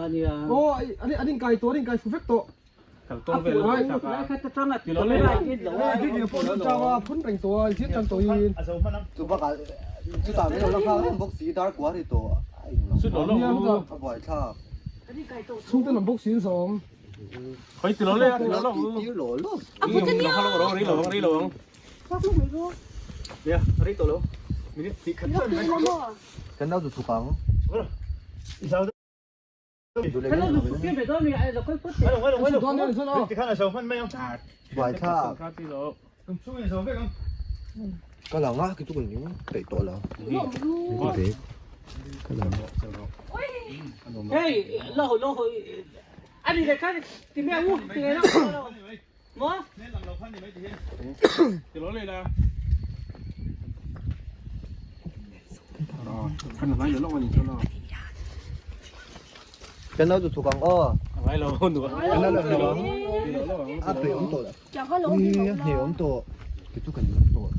Aw an inkai tawh an inkai fu vek tawh. Phun reng tawh a zir tan tawh in. Chu bakah chutah min lo la nghal reng bawk si dar kua ri tawh a englo a buaithlak. Chhungte lam bawk si in zawm. Tih tir law law. Kan nau chu chhuk ang. Buaithlak. Ka lang a, ki chu kan ning peih tawh lo. Ka lang. Kan lo chu chhuk ang aw. Kan lo lo ang. A peih awm tawh lo. Ui a hne awm tawh. Kei chu kan ning tawh.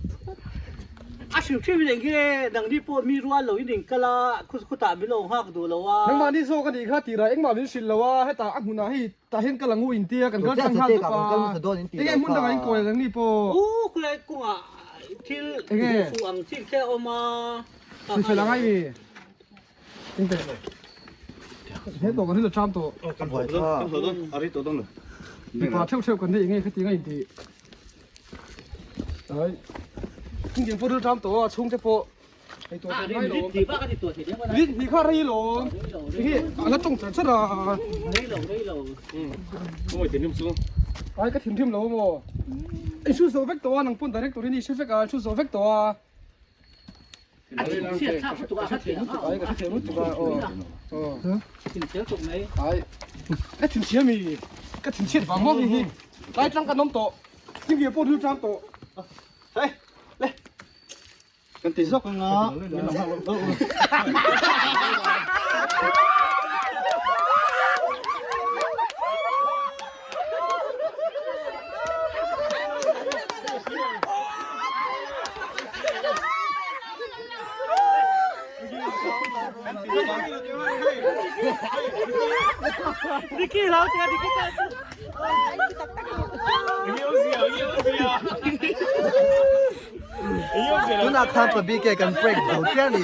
A hrim hrim in enge nangni pawh mi rual lo in in kal a, khutah min lo nghak duh lo a. Nangmah ni zawk a nih kha tirah engmah min hrilh lo a, hetah a hmunah hei Tah hian kal ang u intia kan kal tlang nghal tawp a, enge hmun dangah in kawi ang ni pawh. U khulai kawngah thil duhsuh ang chi khe a awm a. Hrisel ang ai mi. Engte he tawh kan hrilh a ṭam tawh. Mipa theuh theuh kan nei enge khatiang a intih. Ai. Thingtiang pawh ril ṭam tawh a chhungte pawh. Rit hnih kha rei lo hi a la tawng char char a. Ai ka thinrim lo maw. I hru zawh vek tawh a nang pawn director in i hre vek a i hru zawh vek tawh a. Ai ka hrethiam lutuk a aw. Ai ka thinchhia mi ka thinchhiat vang maw hei hi. Tlai tlang kan awm tawh. Thingriah pawh ril tlang tawh. Kan ti zawk ang a, min lo nghak lo. Diki lau tia diki ta. Tunah khan Pabike kan prank zo chiah a ni.